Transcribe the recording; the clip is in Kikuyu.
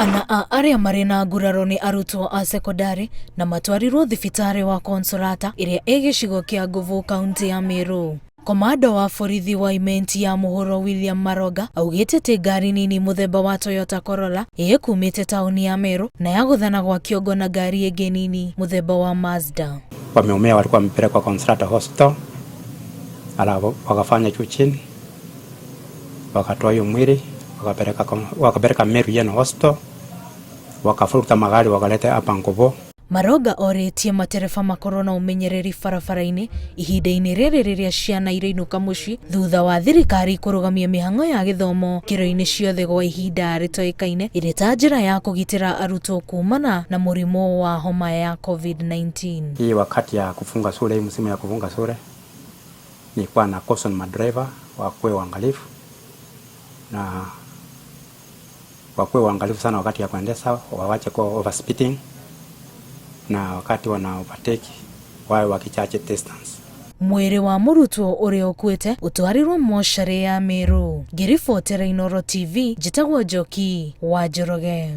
Ana a arĩa marĩ na nguraro nĩ arutwo a cekondarĩ na matwarirwo thibitarĩ wa Consolata ĩrĩa ĩ gĩcigo kĩa Nguvu kaunti ya Meru. Komanda wa borithi wa Imenti ya mũhuro William Maroga augĩte atĩ ngari nini mũthemba wa Toyota Corolla ĩkumĩte taũni ya Meru na yagũthana gwa kĩongo na ngari ĩngĩ nini mũthemba wa Mazda. Wameumia walikuwa wamepelekwa Consolata Hospital, alafu wakafanya juu chini, wakatoa hiyo mwili wakapeleka Meru General Hospital, wakafuruta magari wakaleta hapa Nguvu. Maroga orĩtie matereba makorwo na ũmenyereri barabara-inĩ ihinda-inĩ rĩrĩ rĩrĩa ciana irainũka mũciĩ thutha wa thirikari kũrũgamia mĩhang'o ya gĩthomo kĩro-inĩ ciothe gwa ihinda rĩtoĩkaine ĩrĩ ta njĩra ya kũgitĩra arutwo kumana na mũrimũ wa homa ya COVID-19. Hii wakati ya kufunga shule, hii msimu ya kufunga shule, nilikuwa na caution madriver wakuwe waangalifu na wakuwe waangalifu sana wakati ya kuendesha, wawache kwa overspeeding na wakati wana overtake wawe wakichache distance. Mwĩrĩ wa mũrutwo ũrĩa ũkuĩte ũtwarirwo mocarĩ ya Meru. Ngĩribotera Inooro TV, njĩtagwo Njoki wa Njoroge.